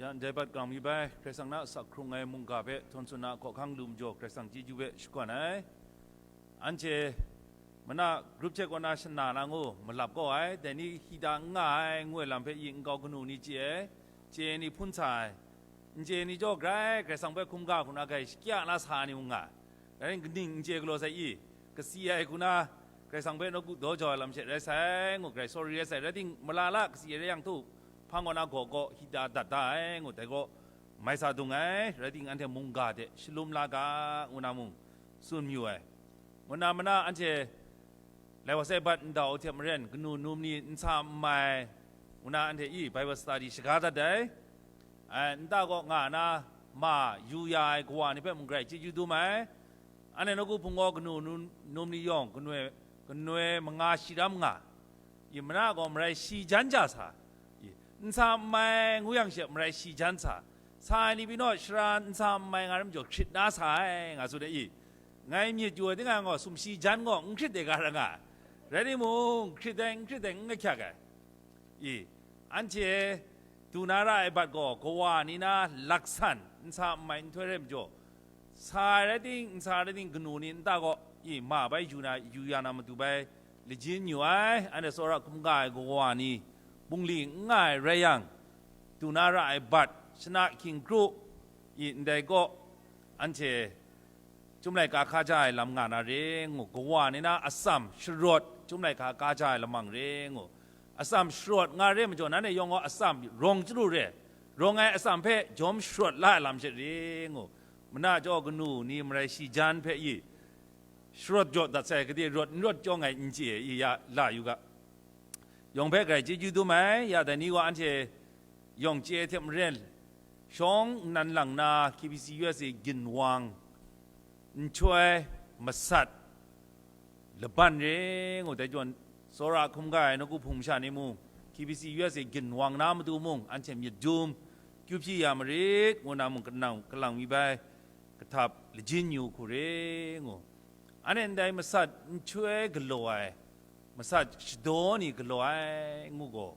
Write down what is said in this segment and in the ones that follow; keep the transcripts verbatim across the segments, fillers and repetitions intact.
Jan dai bat kang mi bai, Karai Kasang na asak hkrung ai mungga hpe htawn tsun na hkawhkang lu majaw Karai Kasang chyeju hpe shakawn ai. Anhte mana group check kaw na shana na ngu malap kaw ai, dai ni hida n nga ai, ngu ai lam hpe yi nkau kanu ni chye ai, chye ai ni hpun sa ai, n chye ai ni jaw grai Karai Kasang hpe hkungga hku na grai shakya na sa ai ni mung nga ai. Rai nna kaning n chye galaw sai i, kasi ai hku na Karai Kasang hpe nawku daw jau ai lam she rai sai, ngu grai sawri rai sai, rai ting, mala la kasi rai yang htu, hpang kaw na gaw gaw hita dat da ai, ngu dai gaw mai sa dung ai, rai ting, anhte mungga hte shalum la ga, ngu na mung tsun mayu ai. Ngu na mana anhte lai wa sai bat ndau hte maren, kanu num ni n sa n mai, ngu na anhte i Bible study shaga dat ai. Ai, nta kaw nga na ma yu ya ai kawa ni hpe mung grai chyeju dum ai. Anhte nawku hpung gaw kanu num, num ni yawng kanoi, kanoi manga shi ram nga. I mana gaw marai shi jan ja sa. I, n sa n mai ngu yang she marai shi jan sa. Sa ai ni pyi naw shara n sa n mai nga ram jaw hkrit na sa ai, nga tsun ai i. Ngai myit yu ai tingang gaw sumshi jan gaw n hkrit de ga ra nga. Rai timung, hkrit ai n hkrit ai n ahkyak ai. I, anhte du na ra ai bat gaw kawa ni na laksan n sa n mai nhtoi rai majaw, sa ai rai ting, n sa ai rai ting, kanu ni nta gaw i ma bai yu na, yu ya na matu bai lajin yu ai. Anhte tsawra hkungga ai kawa ni bungli n nga ai rai yang, du na ra ai bat, shana hkying kru, i ndai kaw, anhte Chyum laika hka ja ai lam nga na re ngu, kawa ni na atsam sharawt, chyum laika hka ja ai lamang re ngu, atsam sharawt nga re majaw, nanhte yawng gaw atsam rawng chyalu re, rawng ai atsam hpe jawm sharawt la ai lam she re ngu, mana jaw kanu ni marai shi jan hpe i sharawt jaw dat sai, gade rawt n rawt chyawng ai n chye i ya la yu ga. Yawng hpe grai chyeju dum ai, ya dai ni gaw anhte yawng chye hte maren, shawng nnan lang na K B C U S A ginwang nhtoi masat laban re ngu, dai jawn tsawra hkungga ai nawku hpung masha ni mung, K B C U S A ginwang na matu mung, anhte myit dum kyu hpyi ya marit, ngu na mung kanang kalang mi bai kahtap lajin yu hku re ngu. Anhte ndai masat nhtoi galaw ai, masat shadaw ni galaw ai ngu gaw,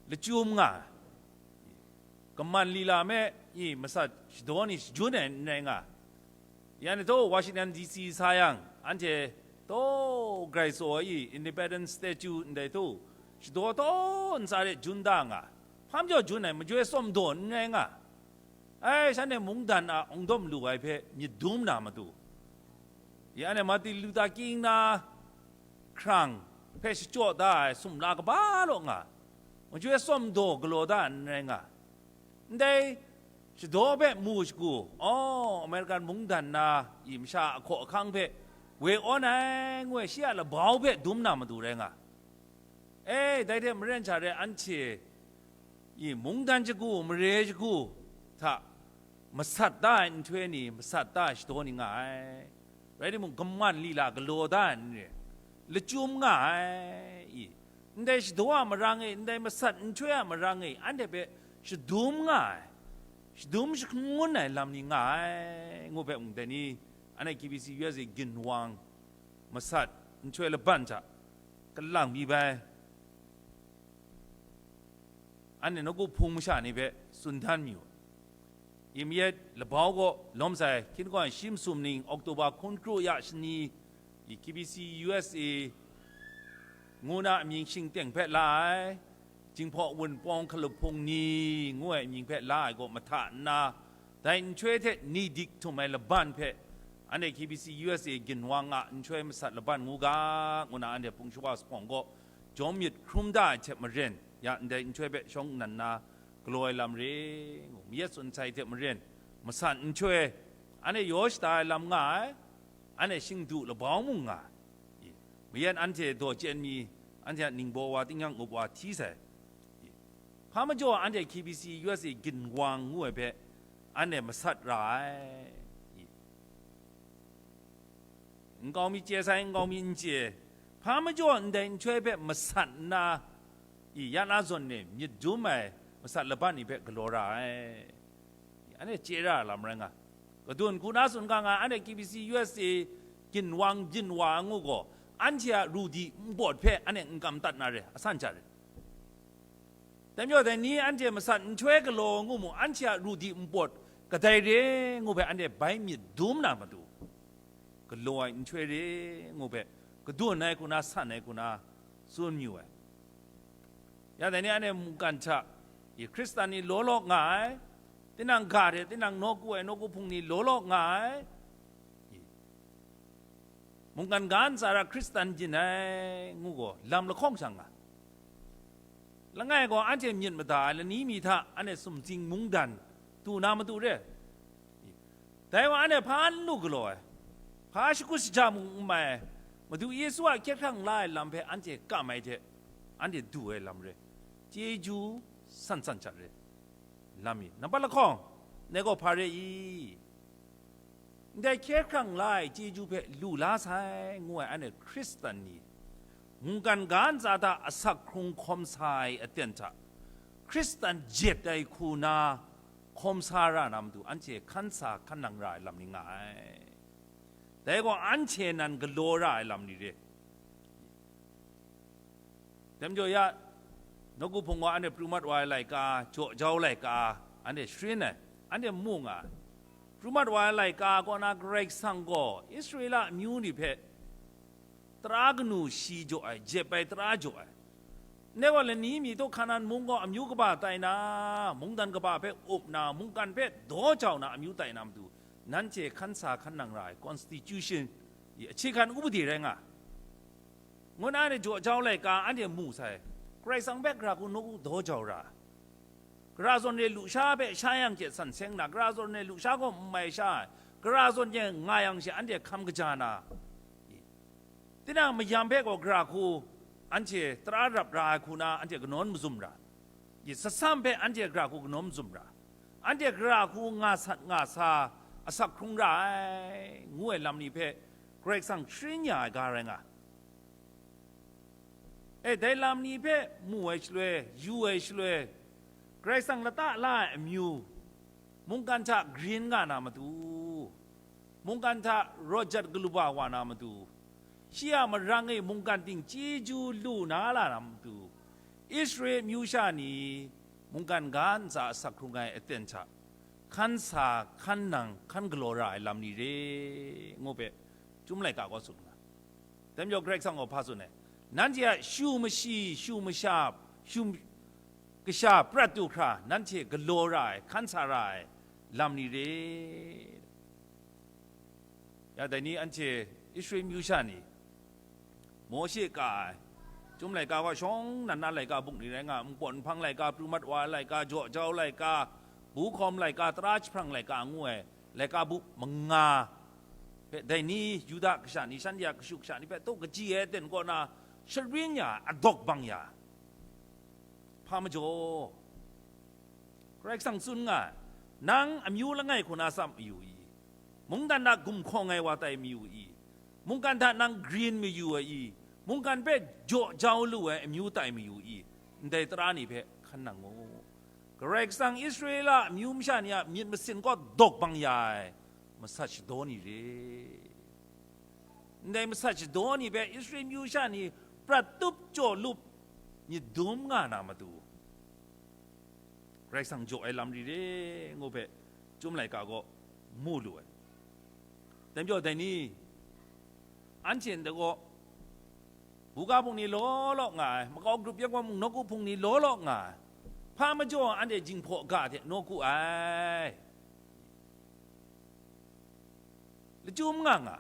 lachyum nga ai. Kaman lila me i masat shadaw ni shajun ai n rai nga. Ya ni taw Washington D C sa yang, anhte taw grai tsaw ai i Independence Statue ndai htu shadaw taw ntsa de jun da nga. Hpa majaw jun ai, majoi tsawm daw n rai nga. Ai, shanhte mungdan a hkungdawm lu ai hpe myit dum na matu. Ya ni Martin Luther King na hkrang hpe shachyaw da ai sumla kaba law nga, majoi tsawm daw galaw da ai n rai nga. Ndai shadaw hpe mu shagu, aw, American mungdan na i masha ahkaw ahkang hpe woi awn ai, ngu ai shi a labau hpe dum na matu rai nga. E, dai hte maren sha re, anhte i mungdan shagu, mare shagu hta masat da ai nhtoi ni, masat da ai shadaw ni nga ai. Rai timung, kaman lila galaw da ai n re, lachyum nga ai. I, ndai shadaw a marang e, ndai masat nhtoi a marang e, anhte hpe shadum nga ai, shadum shangun ai lam ni nga ai, ngu hpe mung dai ni, anhte K B C U S A ginwang masat nhtoi laban hta kalang mi bai, anhte nawku hpung masha ni hpe tsun dan mayu. Yim yet labau gaw lawm sai, hkin gawn shi masum ning October hkun kru ya shani, i K B C U S A ngu na amying shingteng hpe la ai, Jinghpaw Wunpawng Hkalup Hpung ni ngu ai amying hpe la ai gaw mahta nna, dai nhtoi hte ni dik htum ai laban hpe, anhte K B C U S A ginwang a nhtoi masat laban ngu ga, ngu na anhte hpung shawa zuphpawng gaw jawm myit hkrum da ai hte maren, ya ndai nhtoi hpe shawng nnan na galaw ai lam re ngu, mayat tsun sai hte maren, masat nhtoi, anhte yaw shada ai lam nga ai, anhte shingdu labau mung nga ai. I, mayat anhte daw chyen mi, anhte a ningbaw wa tingnyang up wa hti sai. I, hpa majaw anhte K B C U S A ginwang ngu ai hpe, anhte masat ra ai. I, nkau mi chye sai, nkau mi n chye, hpa majaw ndai nhtoi hpe masat nna, i, ya na zawn e myit dum ai masat laban ni hpe galaw ra ai. Anhte chye ra lam rai nga. Kadun hku na tsun ga nga, anhte K B C U S A ginwang byin wa ngu gaw, anhte a ru di npawt hpe anhte n kam tat na re, asan hta re. Dai majaw, dai ni anhte masat nhtoi galaw ngu mu, anhte a ru di npawt kadai re ngu hpe anhte bai myit dum na matu, galaw ai nhtoi re ngu hpe kadun ai hku na, san ai hku na tsun mayu ai. Ya dai ni anhte mungkan hta, i Hkristan ni law law nga ai, tinang ga hte tinang nawku ai, nawku hpung ni law law nga ai, i, mungkan ga ntsa ra Hkristan byin ai ngu gaw, lam lahkawng sha nga. Langai gaw, anhte myit mada ai lani mi hta anhte sumsing mungdan du na matu re. Dai wa, anhte hpa n lu galaw ai, hpa shakut shaja mung n mai ai, Madu Yesu a hkye hkrang la ai lam hpe anhte kam ai hte, anhte du ai lam re. Chyeju san san sha re. Lam mi, nampat lahkawng, ngai gaw hpa re i? Ndai hkye hkrang la ai chyeju hpe lu la sai ngu ai anhte Hkristan ni, mungkan ga ntsa hta asak hkrung hkawm sa ai aten hta, Hkristan jet ai hku na hkawm sa ra na matu, anhte hkan sa hkan nang ra ai lam ni nga ai. Dai gaw anhte nan galaw ra ai lam ni re. Dai majaw ya, nawku hpung wa anhte pru mat wa ai laika, jaw jau laika, anhte sharin ai, anhte mu nga ai. Pru mat wa ai laika kaw na Karai Kasang gaw Israela amyu ni hpe tara kanu shi jaw ai, jep ai tara jaw ai. Ndai wa lani mi htaw Hkanan mung gaw amyu kaba tai na, mungdan kaba hpe up na, mungkan hpe daw jau na amyu tai na matu, nanhte hkan sa hkan nang ra ai constitution, i, achye hkan upadi rai nga. Ngun anhte jaw jau laika anhte mu sai, Karai Kasang hpe gara hku nawku daw jau ra, gara zawn re lusha hpe sha yang hte san seng na, gara zawn re lusha gaw n mai sha ai, gara zawn re nga yang she anhte hkam kaja na, i, tinang mayam hpe gaw gara hku anhte tara rap ra ai hku na anhte kanawn mazum ra, i, satsam hpe anhte gara hku kanawn mazum ra, anhte gara hku nga sat nga sa asak hkrung ra ai, ngu ai lam ni hpe Karai Kasang sharin ya ai ga rai nga. E, dai lam ni hpe mu ai shaloi, yu ai shaloi, Karai Kasang lata la ai amyu, mungkan hta grin nga na matu, mungkan hta rawt jat galup wa wa na matu, shi a marang e mungkan ting chyeju lu na la na matu, Israel amyu sha ni mungkan ga ntsa asak hkrung ai aten hta, hkan sa, hkan nang, hkan galaw ra ai lam ni re, ngu hpe, Chyum laika gaw tsun nga. Dai majaw Karai Kasang gaw hpa tsun ai, nanhte a shu mashi, shu masha, shu kasha prat du hkra, nanhte galaw ra ai, hkan sa ra ai lam ni re. Ya dai ni anhte Israel amyu sha ni, Mawshe ka ai, Chyum laika gaw shawng nnan na laika buk ni rai nga, npawt nhpang laika, pru mat wa ai laika, jaw jau laika, bu hkawm laika, tara jahprang laika ngu ai, laika buk manga hpe dai ni Yuda kasha ni, shanhte a kashu kasha ni hpe taw kaji ai aten kaw na sharin ya, adawk bang ya, hpa majaw, Karai Kasang tsun nga ai, nang amyu langai hku na tsam mayu i? Mungdan hta gumhkawng ai wa tai mayu i? Mungkan hta nang grin mayu ai i? Mungkan hpe jaw jau lu ai amyu tai mayu i? Ndai tara ni hpe hkan nang mu. Karai Kasang Israela amyu masha ni a myit masin kaw dawk bang ya ai masat shadaw ni re. Ndai masat shadaw ni hpe Israel amyu sha ni prat tup jaw lup myit dum nga na matu, Karai Kasang jaw ai lam ri re ngu hpe Chyum laika gaw mu lu ai. Dai majaw dai ni, anhte ndai gaw, buga hpung ni law law nga ai, makau grup yan gaw mung nawku hpung ni law law nga ai, hpa majaw anhte jinghpaw ga hte nawku ai. Lachyum nga nga,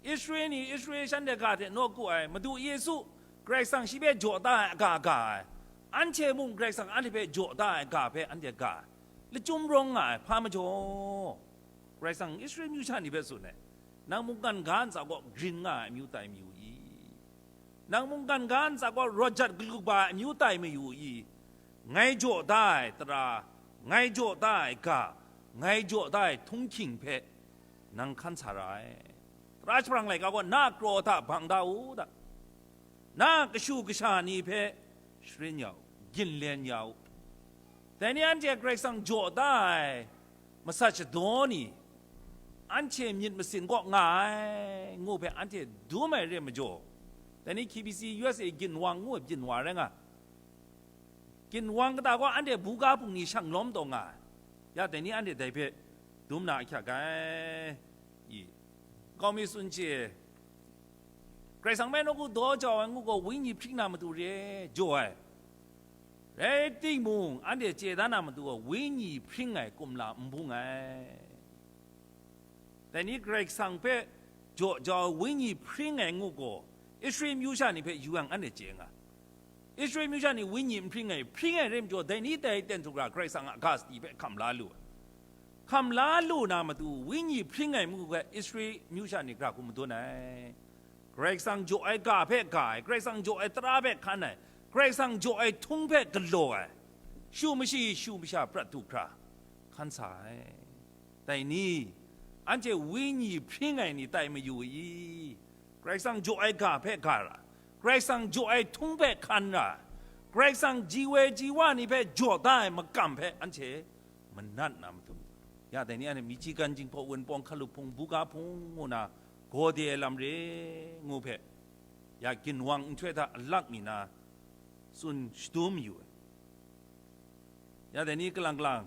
Israel ni Israel shanhte ga hte nawku ai, Madu Yesu, Karai Kasang shi hpe jaw da ai aga ga ai, anhte mung Karai Kasang anhte hpe jaw da ai ga hpe anhte ga ai. Lachyum rawng nga ai, hpa majaw, Karai Kasang Israel amyu sha ni hpe tsun ai, nang mungkan ga ntsa gaw grin nga ai amyu tai mayu i? Nang mungkan ga ntsa gaw rawt jat galup ai amyu tai mayu i? Ngai jaw da ai tara, ngai jaw da ai ga, ngai jaw da ai htunghking hpe nang hkan sa ra ai. Tara jahprang laika gaw na kraw hta bang da u da, na kashu kasha ni hpe sharin ya u, ginlen ya u. Dai ni anhte Karai Kasang jaw da ai masat shadaw ni, anhte myit masin kaw nga ai, ngu hpe anhte dum ai re majaw, dai ni K B C U S A ginwang ngu ai byin wa rai nga, Ginwang kata gaw anhte buga hpung ni shang lawm taw nga ai. Ya dai ni anhte dai hpe dum na ahkyak ai. I, nkau mi tsun chye, Karai Kasang hpe nawku daw jau ai ngu gaw, wenyi hpring na matu re, jaw ai. Rai timung, anhte chye dan na matu gaw, wenyi hpring ai kumla n bung ai. Dai ni Karai Kasang hpe jaw jau ai wenyi hpring ai ngu gaw, Israel myu sha ni hpe yu yang anhte chye nga. Israel myu sha ni wenyi n hpring ai, hpring ai rai majaw, dai ni dai ten htuk ra Karai Kasang a ga sadi hpe hkam la lu ai. Hkam la lu na matu, wenyi hpring ai mung hpe Israel myu sha ni gara hku madun ai. Karai Kasang jaw ai ga hpe ga ai, Karai Kasang jaw ai tara hpe hkan ai, Karai Kasang jaw ai htung hpe galaw ai, shu mashi shu masha prat du hkra hkan sa ai. Dai ni, anhte wenyi hpring ai ni tai mayu i? Karai Kasang jaw ai ga hpe ga ra, Karai Kasang jaw ai htung hpe hkan ra, Karai Kasang ji woi ji wa ni hpe jaw da ai makam hpe anhte manat na matu. Ya dai ni anhte Michigan jinghpaw wunpawng hkalup hpung buga hpung ngu na gaw de ai lam re ngu hpe, ya ginwang nhtoi hta alak mi na tsun shadum yu ai. Ya dai ni kalang kalang,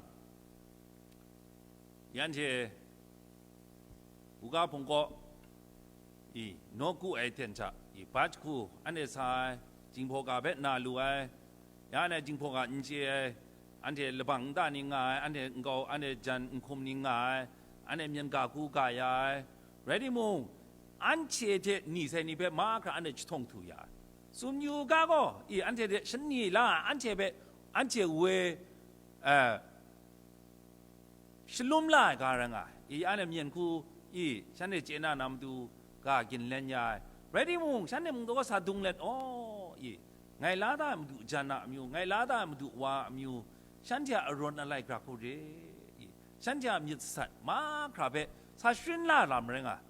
ya anhte buga hpung kaw, i, nawku ai ten hta, i, bat jahku anhte sa ai, jinghpaw ga hpe na lu ai, ya anhte jinghpaw ga n chye ai, anhte labang nta ni nga ai, anhte nkau, anhte jan nhkum ni nga ai, anhte myen ga hku ga ya ai, rai timung, anhte hte ni sai ni hpe mahkra anhte jahtawng htu ya ai. Sumyu ga gaw, i, anhte hte shani la ai, anhte hpe, anhte woi, eh, shalum la ai ga rai nga ai. I, anhte myen hku, i, shanhte chye na na matu ga ginlen ya ai. Rai timung, shanhte mung daw sa dung let, aw, i, ngai la da ai madu jan a amyu, ngai la da ai madu wa a amyu, shanhte a arawn alai gara hku re, i, shanhte a myit sat mahkra hpe sa sharin la lam rai nga ai.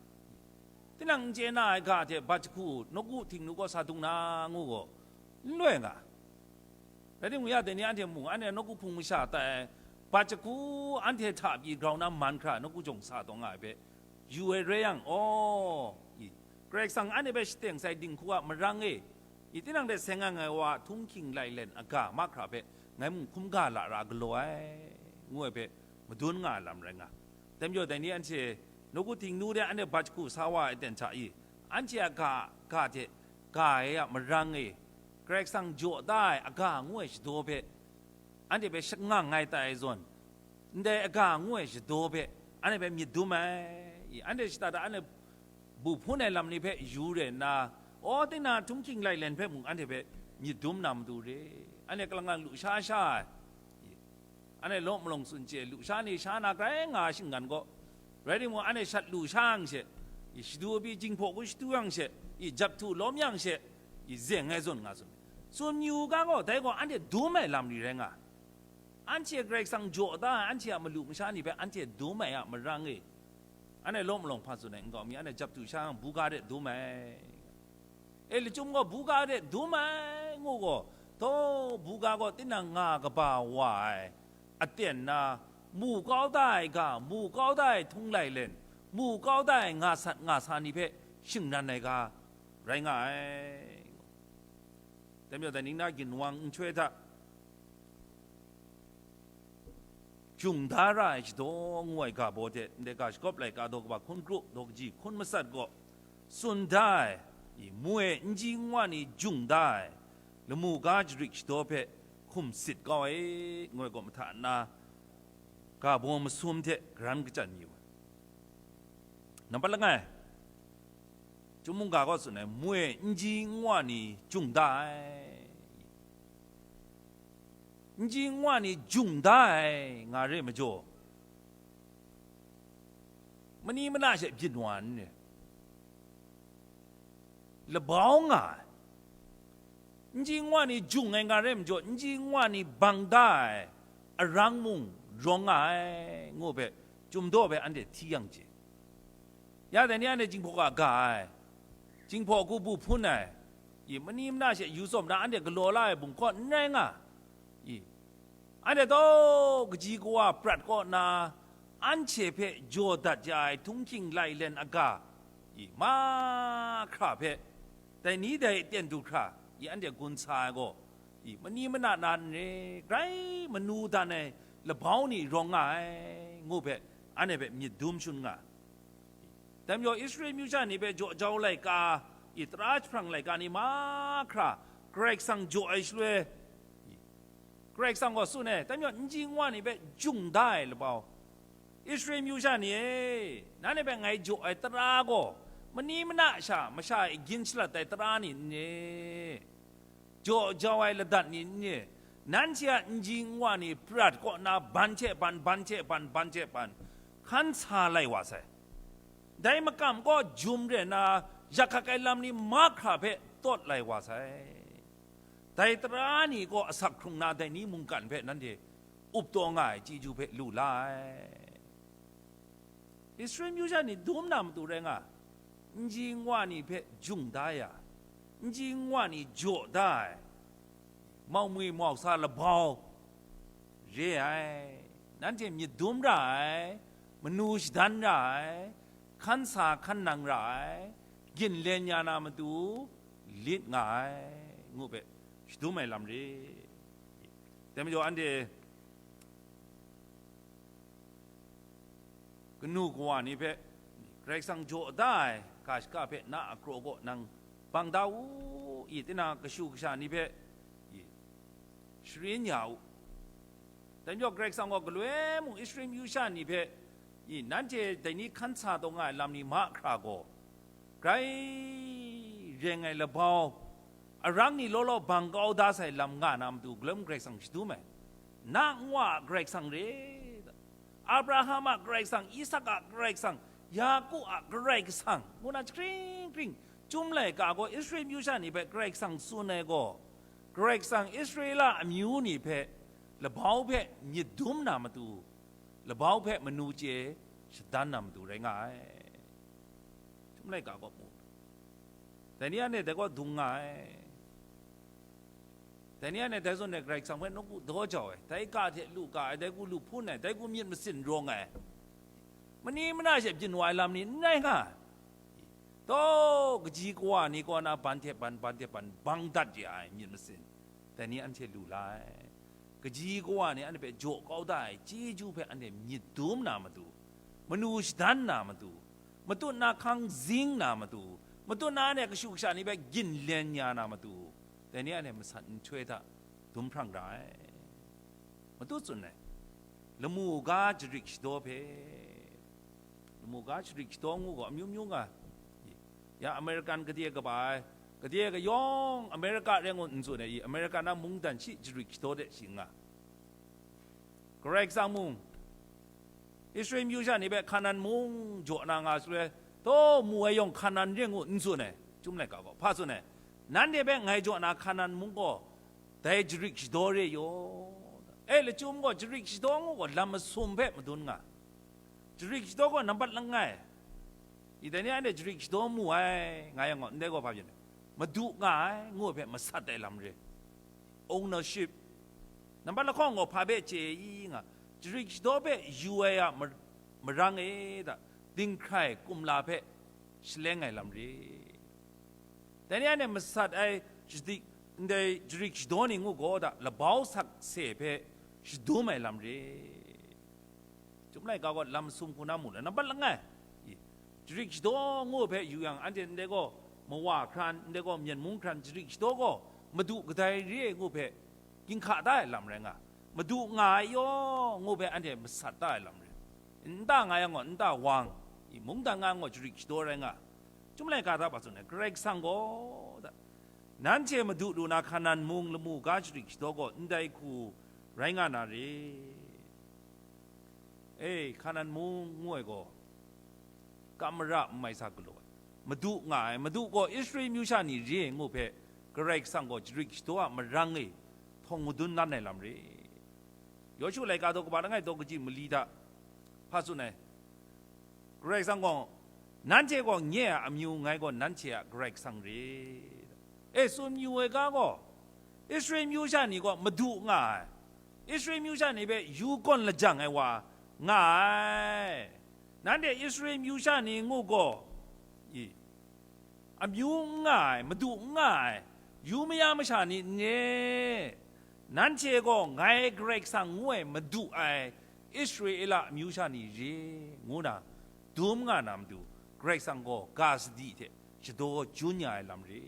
Tinang n chye na ai ga hte bat jahku nawku htingnu kaw sa dung na ngu gaw, n loi nga. Rai timung, ya dai ni anhte mung, anhte nawku hpung masha tai ai bat jahku anhte hta pyi grau na man hkra nawku jawng sa taw nga ai hpe yu ai rai yang, aw, i, Karai Kasang anhte hpe shateng sai dinghku a marang e, i, tinang hte seng ang ai wa htunghking lailen aga mahkra hpe ngai mung hkum ga lara galaw ai, ngu ai hpe madun nga ai lam rai nga. Dai majaw, dai ni anhte nawku htingnu de anhte bat jahku sa wa ai aten hta i, anhte a ga, ga hte ga ai a marang e, Karai Kasang jaw da ai aga ngu ai shadaw hpe, anhte hpe shangang ai tai zawn, ndai aga ngu ai shadaw hpe anhte hpe myit dum ai. I, anhte shata da anhte bu hpun ai lam ni hpe yu re nna, aw, tinang htunghking lailen hpe mung anhte hpe myit dum na matu re. Anhte kalang lang lusha sha ai, i, anhte law malawng tsun chye, lusha ni sha na grai nga ai shinggan gaw, rai timung, anhte shat lusha yang she, i, shadu pyi jinghpaw hku shadu yang she, i, jap htu lawm yang she, i, zeng ai zawn nga tsun. Tsun yu ga gaw, dai gaw anhte dum ai lam ni rai nga ai. Anhte Karai Kasang jaw da ai, anhte a malu masha ni hpe anhte dum ai a marang e, anhte law malawng hpa tsun ai nkau mi, anhte jap htu sha yang buga de dum ai. E, lachyum gaw buga de dum ai ngu gaw, taw, buga gaw tinang nga kaba wa ai aten na, mu kau da ai ga, mu kau da ai htung lailen, mu kau da ai nga sat nga sa ni hpe shingran ai ga rai nga ai. Dai majaw, dai ning na ginwang nhtoi hta, jung da ra ai shadaw ngu ai ga baw hte, ndai ga shagawp laika daw kaba hkun kru, daw kaji hkun matsat gaw, tsun da ai, i, mu e, n ji n wa ni jung da ai, lamu ga jarik shadaw hpe hkum sit kau ai, ngu ai gaw mahta na, ga baw masum hte karan kachyan yu ai. Nampat langai, Chyum mungga gaw tsun ai, mu e, n ji n wa ni jung da ai. N ji n wa ni jung da ai, nga re majaw, mani mana she byin wa n re? Labau nga ai. N ji n wa ni jung ai nga re majaw, n ji n wa ni bang da ai arang mung rawng nga ai, ngu hpe, Chyum daw hpe anhte hti yang chye. Ya dai ni anhte Jinghpaw ga ga ai, Jinghpaw hku bu hpun ai, i, mani mana she yu tsawm na anhte galaw la ai bungkaw n rai nga, i, anhte taw kaji kawa prat kaw na, anhte hpe jaw dat ya ai htunghking lailen aga, i, mahkra hpe, dai ni dai aten du hkra, i, anhte gun sa ai gaw, i, mani mana na n re, grai manu dan ai labau ni rawng nga ai, ngu hpe, anhte hpe myit dum shangun nga. Dai majaw Israel myu sha ni hpe jaw jau laika, i, tara jahprang laika ni mahkra, Karai Kasang jaw ai shaloi, Karai Kasang gaw tsun ai, dai majaw nji nwa ni hpe jung da ai labau, Israel myu sha ni e, nanhte hpe ngai jaw ai tara gaw, mani mana sha masha e gyin shalat ai tara ni n re? Jaw jau ai ladat ni n re? Nanhte a nji nwa ni prat kaw na ban hte ban, ban hte ban, ban hte ban, hkan sa lai wa sai. Dai makam kaw jum re na, yak hkak ai lam ni mahkra hpe tawt lai wa sai. Dai tara ni kaw asak hkrung na dai ni mungkan hpe nanhte up taw nga ai chyeju hpe lu la ai. Israel myu sha ni dum na matu rai nga, nji nwa ni hpe jung da ya, nji nwa ni jaw da ai, mau mwi mau sa labau re ai, nanhte myit dum ra ai, manu shadan ra ai, hkan sa hkan nang ra ai, ginlen ya na matu lit nga ai, ngu hpe shadum ai lam re. Dai majaw anhte kanu kawa ni hpe Karai Kasang jaw da ai ga shaka hpe na a kraw kaw nang bang da u, i, tinang kashu kasha ni hpe, i, sharin ya u. Dai majaw Karai Kasang gaw galoi mung Israel myu sha ni hpe, i, nanhte dai ni hkan sa taw nga ai lam ni mahkra gaw, grai reng ai labau, arang ni law law bang kau da sai lam nga na matu galoi mung Karai Kasang shadum ai. Na nwa a Karai Kasang re, Abraham a Karai Kasang, Isak a Karai Kasang, Yaku a Karai Kasang, ngu na jahkring hkring, Chyum laika gaw Israel myu sha ni hpe Karai Kasang tsun ai gaw, Karai Kasang Israela amyu ni hpe labau hpe myit dum na matu, labau hpe manu chye shadan na matu rai nga ai. Chyum laika gaw mu, dai ni anhte dai gaw dung nga ai. Dai ni anhte dai zawn e Karai Kasang hpe nawku daw jau ai, dai ga hte lu ga ai, dai hku lu hpun ai, dai hku myit masin rawng ai, mani mana she byin wa ai lam ni n rai nga ai. Taw, kaji kawa ni kaw na ban hte ban, ban hte ban bang dat ya ai myit masin, dai ni anhte lu la ai. Kaji kawa ni anhte hpe jaw kau da ai chyeju hpe anhte myit dum na matu, manu shadan na matu, matut na hkang zing na matu, matut na anhte kashu kasha ni hpe ginlen ya na matu, dai ni anhte masat nhtoi hta dum hprang ra ai. Matu tsun ai, lamu ga jarik shadaw hpe, lamu ga jarik shadaw ngu gaw amyu myu nga, ya American gade kaba ai, gade kayawng America rai ngu n tsun ai, i, America na mungdan shi jarik shadaw de shi nga. Karai Kasang mung, Israel myu sha ni hpe Hkanan mung jaw na nga shaloi, taw, mu ai yawng Hkanan re ngu n tsun ai, Chyum laika gaw hpa tsun ai, nanhte hpe ngai jaw na Hkanan mung gaw, dai jarik shadaw re yaw. E, lachyum gaw jarik shadaw ngu gaw lam masum hpe madun nga. Jarik shadaw gaw nambat langai, i, dai ni anhte jarik shadaw mu ai, nga yang gaw, ndai gaw hpa byin ai, madu nga ai, ngu ai hpe masat ai lam re. Ownership. Nambat lahkawng gaw hpa hpe chye i nga, jarik shadaw hpe yu ai a mar-, marang e da, dinghkrai kumla hpe shaleng ai lam re. Dai ni anhte masat ai shadik, ndai jarik shadaw ni ngu gaw da, labau sakse hpe shadum ai lam re. Chyum laika gaw lam sum hku na mu la, nambat langai, i, jarik shadaw ngu hpe yu yang, anhte ndai gaw mawa hkran, ndai gaw myen mung hkran jarik shadaw gaw madu kadai re ai ngu hpe ginhka da ai lam rai nga, madu nga ai yaw ngu hpe anhte masat da ai lam rai. Nta nga yang gaw, nta wang, i, mungdan nga yang gaw jarik shadaw rai nga. Chyum laika hta hpa tsun ai, Karai Kasang gaw da, nanhte madu lu na Hkanan mung lamu ga jarik shadaw gaw ndai hku rai nga na re. E, Hkanan mung ngu ai gaw, kam mara n mai sa galaw ai, madu nga ai, madu gaw Israel myu sha ni re ai ngu hpe, Karai Kasang gaw jarik shadaw a marang e htawng madun lan ai lam re. Yawshu laika daw kaba langai daw kaji mali hta hpa tsun ai, Karai Kasang gaw, nanhte gaw nye a amyu, ngai gaw nanhte a Karai Kasang re. E, tsun yu ai ga gaw, Israel myu sha ni gaw madu nga ai, Israel myu sha ni hpe yu gawn lajang ai wa nga ai. Nanhte Israel myu sha ni ngu gaw, i, amyu n nga ai, madu n nga ai, Yu maya masha ni n re, nanhte gaw ngai Karai Kasang ngu ai madu ai Israela amyu sha ni re, ngu na dum nga na matu, Karai Kasang gaw ga sadi hte shadaw jun ya ai lam re.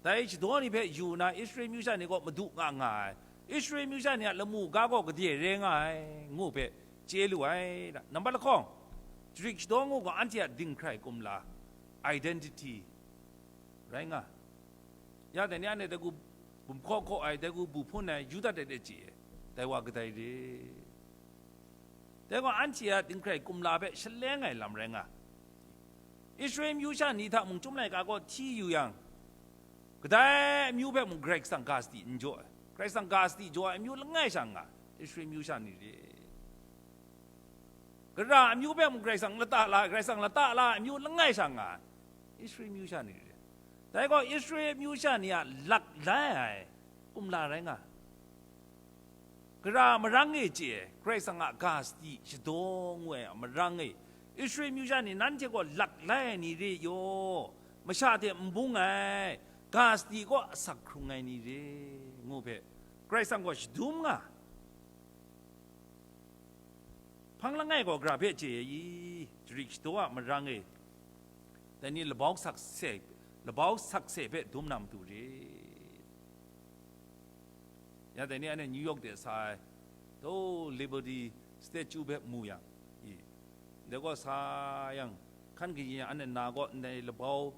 Dai shadaw ni hpe yu nna Israel amyu sha ni gaw madu nga nga ai, Israel amyu sha ni a lamu ga gaw gade re nga ai, ngu hpe chye lu ai. Nambat lahkawng, jarik shadaw ngu gaw anhte a dinghkrai kumla, identity, rai nga. Ya dai ni anhte dai gu bum hkaw hkaw ai, dai gu bu hpun ai, Yuda dai de chye ai, dai wa kadai re. Dai gaw anhte a dinghkrai kumla hpe shaleng ai lam rai nga. Israel amyu sha ni hta mung Chyum laika gaw hti yu yang, kadai amyu hpe mung Karai Kasang ga sadi n jaw ai. Karai Kasang ga sadi jaw ai amyu langai sha nga, Israel amyu sha ni re. Kara amyu hpe mung Karai Kasang lata la, Karai Kasang lata la ai amyu langai sha nga, Israel amyu sha ni re. Dai gaw Israel amyu sha ni a lak lai ai kumla rai nga. Kara marang e chye ai, Karai Kasang a ga sadi shadaw ngu ai a marang e, Israel amyu sha ni nanhte gaw lak lai ai ni re yaw, masha hte n bung ai, ga sadi kaw asak hkrung ai ni re, ngu hpe, Karai Kasang gaw shadum nga. Hpang langai gaw gara hpe chye ai i? Jarik shadaw a marang e, dai ni labau sakse, labau sakse hpe dum na matu re. Ya dai ni anhte New York de sa ai, taw Liberty Statue hpe mu yang, i, ndai gaw sa yang, hkan kayin yang anhte na gaw ndai labau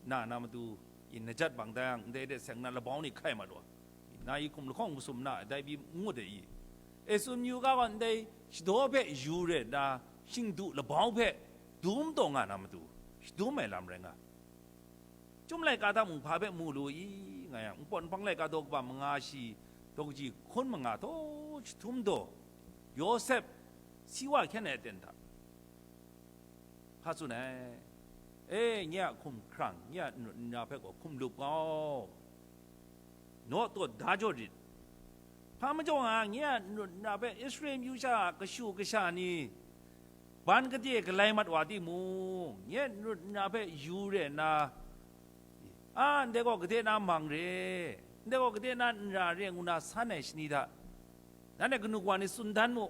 na na matu, i, najat bang da yang, ndai de seng na labau ni hkai mat wa, i, na i hkum lahkawng masum na ai, dai pyi ngut ai i? E tsun yu ga gaw, ndai shadaw hpe yu re nna, shingdu labau hpe dum taw nga na matu, shadum ai lam rai nga. Chyum laika hta mung hpa hpe mu lu i, nga yang, npawt nhpang laika daw kaba manga shi, daw kaji hkun manga htaw jahtum daw, Yawsep si wa hkyen ai aten hta, hpa tsun ai, E, nye a hkum hkrang, nye a n-, nra hpe gaw hkum lup nga u, naw tawn da jaw rit. Hpa majaw nga, nye a n-, nra hpe Israel amyu sha a kashu kasha ni ban gade galai mat wa timung, nye n-, nra hpe yu re nna, a, ndai gaw gade na mang re, ndai gaw gade na nra re ngu na san ai shani hta, nanhte kanu kawa ni tsun dan mu.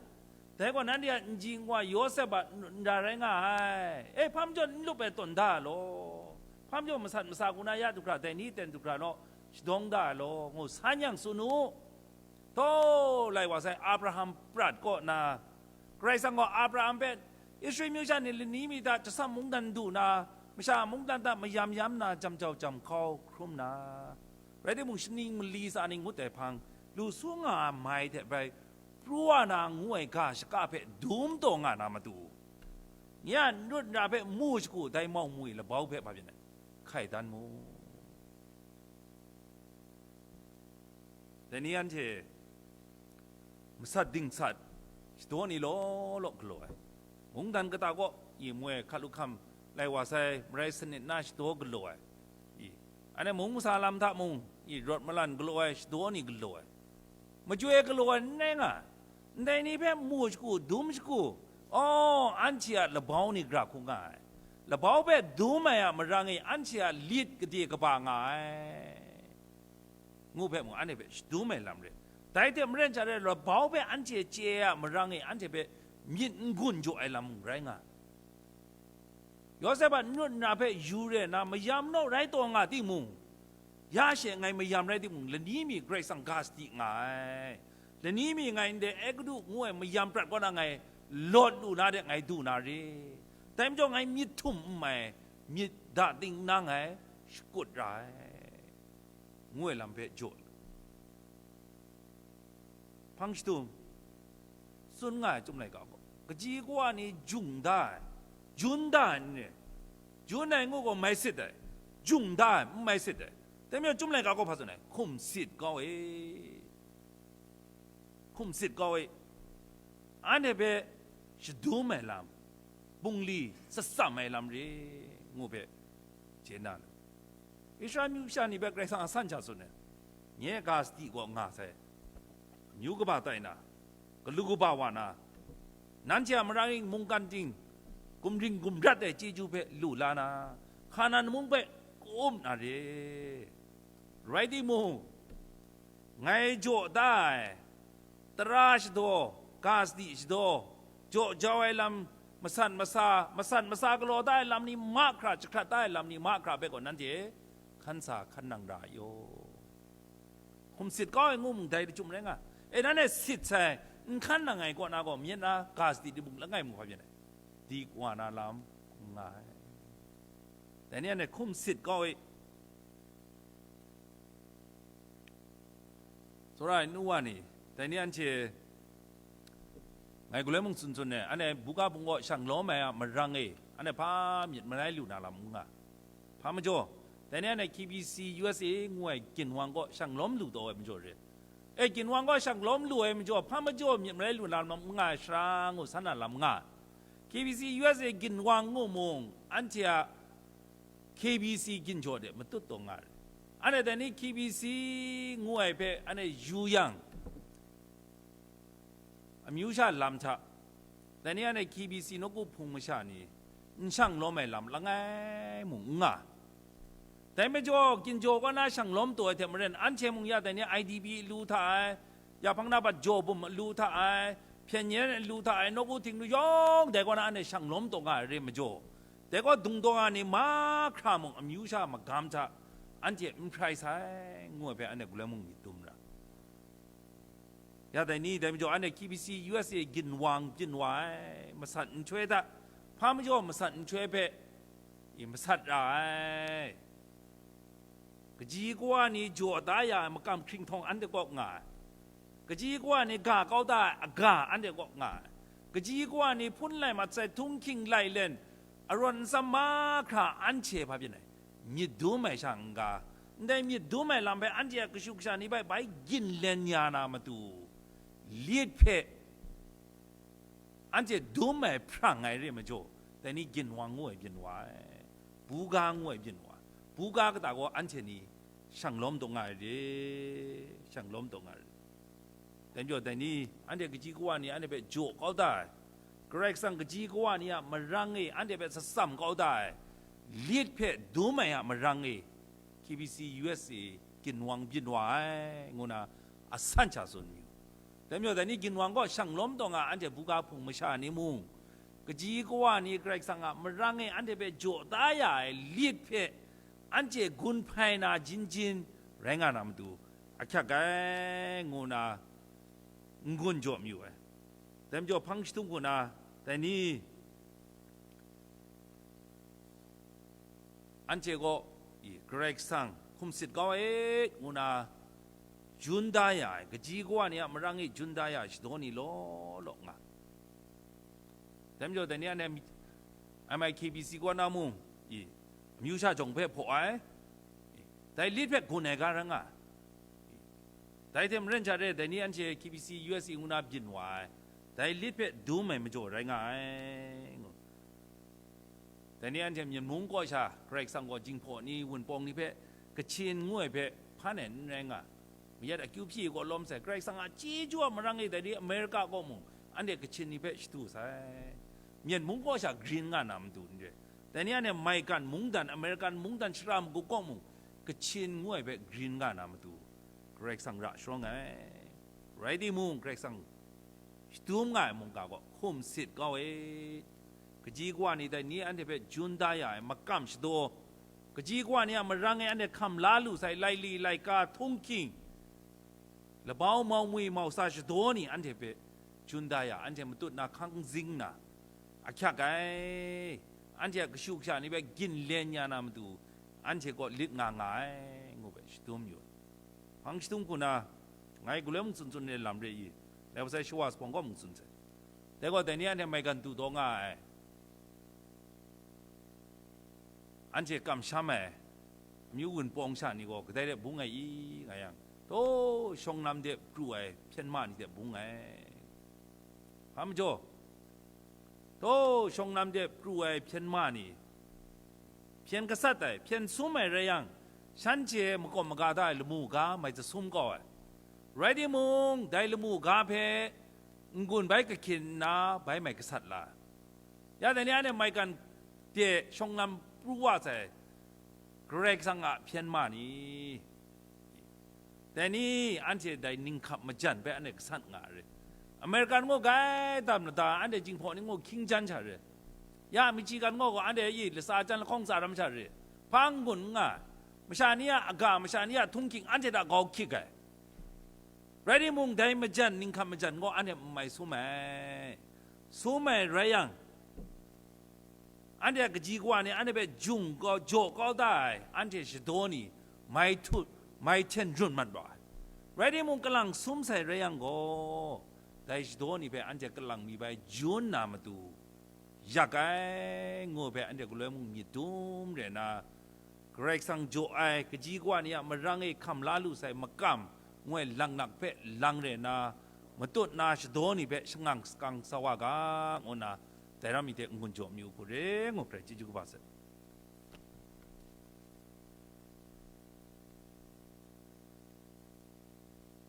Dai gaw nanhte a nji nwa Yawsep a n-, nra rai nga ai. E, hpa majaw n lup ai tawn da ai law, hpa majaw masat masa hku na ya du hkra, dai ni ten du hkra naw shadawng da ai law, ngu san yang tsun u. Taw, lai wa sai, Abraham prat kaw na, Karai Kasang gaw Abraham hpe, Israel amyu sha ni lani mi hta jasam mungdan du na, masha mungdan hta mayam yam na, jam jau jam hkau hkrum na, rai timung, shaning mali tsa ni ngut ai hpang, lu su nga ai mai hte bai pru wa na ngu ai ga shaka hpe dum taw nga na matu, nye a n-, nra hpe mu shagu dai mau mu ai labau hpe hpa byin ai, hkai dan mu. Dai ni anhte masat dingsat shadaw ni law law galaw ai, mungdan kata kaw i mu ai hka lu hkam lai wa sai, marai sanit na shadaw galaw ai, i, anhte mung masa lam hta mung i rawt malan galaw ai shadaw ni galaw ai, majoi galaw ai n rai nga, ndai ni hpe mu shagu, dum shagu, aw, anhte a labau ni gara hku nga ai, labau hpe dum ai a marang e anhte a lit gade kaba nga ai, ngu hpe mung anhte hpe shadum ai lam re. Dai hte maren sha rai, labau hpe anhte chye ai a marang e anhte hpe myit n-gun jaw ai lam mung rai nga. Yawsep a n-, nra hpe yu re nna mayam naw rai taw nga timung, ya she ngai mayam rai timung, lani mi Karai Kasang ga sadi nga ai. Lani mi ngai ndai Egutu ngu ai mayam prat kaw na ngai lawt lu na de ngai du na re. Dai majaw ngai myit htum n mai, myit da ting nna ngai shakut ra ai, ngu ai lam hpe jaw lu. Hpang shadum, tsun nga ai Chyum laika gaw, kaji kawa ni jung da ai, jun da ai n re, jun ai ngu gaw mai sit ai, jung da ai, n mai sit ai. Dai majaw Chyum laika gaw hpa tsun ai, hkum sit kau e, hkum sit kau e, anhte hpe shadum ai lam, bungli tsatsam ai lam re, ngu hpe chye na lu. Israel amyu sha ni hpe Karai Kasang a san sha tsun ai, nye ga sadi gaw nga sai, amyu kaba tai na, galu kaba wa na, nanhte a marang ring mungkan ting, gumring gumrat ai chyeju hpe lu la na, Hkanan mung hpe um na re. Rai timung, ngai jaw da ai, tara shadaw, ga sadi shadaw, jaw jau ai lam, masat masa, masat masa galaw da ai lam ni mahkra, jahkrat da ai lam ni mahkra hpe gaw nanhte hkan sa hkan nang ra ai yaw. Hkum sit kau ai ngu mung dai jahtum rai nga. E, nan e sit sai, n hkan nang ai kaw na gaw, myit na ga sadi tinang langai mu hpa byin ai. Dik wa na lam n nga ai. Dai ni anhte hkum sit kau i. Tsawra ai nu wa ni, dai ni anhte ngai galoi mung tsun tsun ai, anhte buga bung gaw shang lawm ai a marang e, anhte hpa myit marai lu na lam n nga. Hpa majaw, dai ni anhte K B C U S A ngu ai ginwang gaw shang lawm lu taw ai majaw re. E, ginwang gaw shang lawm lu ai majaw, hpa majaw myit marai lu na lam n nga ai sara ngu san na lam nga. K B C U S A ginwang ngu mung, anhte a K B C ginjaw de matut taw nga ai. Anhte dai ni K B C ngu ai hpe anhte yu yang, amyu sha lam hta, dai ni anhte K B C nawku hpung masha ni n shang lawm ai lam langai mung n nga. Dai majaw, ginjaw kaw na shang lawm taw ai hte maren, anhte mung ya dai ni I D P lu hta ai, ya hpang na bat jaw bum lu hta ai, hpyen yen lu hta ai, nawku htingnu yawng dai kaw na anhte shang lawm taw nga ai re majaw, dai kaw dung taw nga ni mahkra mung amyu sha magam hta anhte n hprai sai, ngu ai hpe anhte galoi mung myit dum ra. Ya dai ni, dai majaw anhte K B C U S A ginwang byin wa ai, masat nhtoi hta, hpa majaw masat nhtoi hpe, i, masat ra ai. Kaji kawa ni jaw da ya ai makam hkringhtaw anhte kaw nga ai. Kaji kawa ni ga kau da ai aga anhte kaw nga ai. Kaji kawa ni hpun lai mat sai, htunghking lai len, arawn nsam mahkra anhte hpa byin ai. Myit dum ai sha n-ga, ndai myit dum ai lam hpe anhte a kashu kasha ni bai bai ginlen ya na matu, lit hpe anhte dum ai hprang ai re majaw, dai ni ginwang ngu ai byin wa ai, buga ngu ai byin wa ai, buga kata gaw anhte ni shang lawm taw nga ai re, shang lawm taw nga ai re. Dai majaw, dai ni, anhte kaji kawa ni anhte hpe jaw kau da ai, Karai Kasang kaji kawa ni a marang e anhte hpe satsam kau da ai, lit hpe dum ai a marang e, K B C U S A ginwang byin wa ai, ngu na asan sha tsun mayu. Dai majaw, dai ni ginwang gaw shang lawm taw nga ai anhte buga hpung masha ni mung, kaji kawa ni Karai Kasang a marang e anhte hpe jaw da ya ai lit hpe anhte gun hpai na jin jin rai nga na matu, ahkyak ai, ngu na n-gun jaw mayu ai. Dai majaw, hpang jahtum hku na, dai ni, anhte gaw, i, Karai Kasang hkum sit kau et, ngu na jun da ya ai, kaji kawa ni a marang e jun da ya ai shadaw ni law law nga. Dai majaw, dai ni anhte M I K B C kaw na mung, i, amyu sha jawng hpe hpaw ai, i, dai lit hpe gun ai ga rai nga ai. I, dai hte maren sha re, dai ni anhte K B C U S A ngu na byin wa ai, dai lit hpe dum ai majaw rai nga ai, ngu. Dai ni anhte Myen mung kaw sha Karai Kasang gaw jinghpaw ni, wunpawng ni hpe, Kachin ngu ai hpe hpan ai n rai nga, mayat akyu hpyi ai kaw lawm sai, Karai Kasang a chyeju a marang e dai ni Amerika kaw mung, anhte Kachin ni hpe shadu sai. Myen mung kaw sha grin nga na matu n re, dai ni anhte maigan mungdan, Amerikan mungdan shara magup kaw mung, Kachin ngu ai hpe grin nga na matu, Karai Kasang ra sharawng ai. Rai timung, Karai Kasang shadum nga ai mungga gaw hkum sit kau e. Kaji kawa ni dai ni anhte hpe jun da ya ai makam shadaw, kaji kawa ni a marang e anhte hkam la lu sai laili, laika, htunghking, labau, mau mwi, mau sa shadaw ni anhte hpe jun da ya, anhte matut na hkang zing na, ahkyak ai, anhte a kashu kasha ni hpe ginlen ya na matu, anhte kaw lit nga nga ai, ngu hpe shadum yu ai. Hpang jahtum hku na, ngai galoi mung tsun tsun ai lam re i, dai masai shawa sa hpawng gaw mung tsun sai. Dai gaw, dai ni anhte maigan du taw nga ai, anhte kamsham ai, amyu wunpawng sha ni gaw kadai de bung ai i, nga yang, taw shawng lam de pru ai hpyen ma ni de bung ai. Hpa majaw, taw shawng lam de pru ai hpyen ma ni, hpyen gasat ai, hpyen sum ai rai yang, shanhte makawm maga da ai lamu ga mai jasum kau ai. Rai timung, dai lamu ga hpe n-gun bai kahkyin nna bai mai gasat la ai. Ya dai ni anhte maigan de shawng lam pru wa sai, Karai Kasang a hpyen ma ni? Dai ni anhte dai ninghkap majan hpe anhte gasat nga re. American ngu gai tam lada, anhte jinghpaw ni ngu hkying jan sha re. Ya Michigan ngu gaw anhte yi latsa jan lahkawng tsa ram sha re. Hpang gun n nga. Masha ni a aga, masha ni a htunghking anhte hta gau hkyik ai. Rai timung, dai majan, ninghkam majan gaw anhte n mai sum ai. Sum ai rai yang, anhte a kaji kawa ni anhte hpe jung kau, jaw kau da ai, anhte shadaw ni mai htu, mai hten run mat wa ai. Rai timung, kalang sum sai rai yang gaw, dai shadaw ni hpe anhte kalang mi bai jun na matu, yak ai, ngu hpe anhte galoi mung myit dum re nna, Karai Kasang jaw ai, kaji kawa ni a marang e hkam la lu sai makam, ngu ai laknak hpe lang re nna, matut na shadaw ni hpe shangang sakang sa wa ga, ngu nna, dai ram mi hte n-gun jaw mi u hku re, ngu hkrai chyeju kaba sai.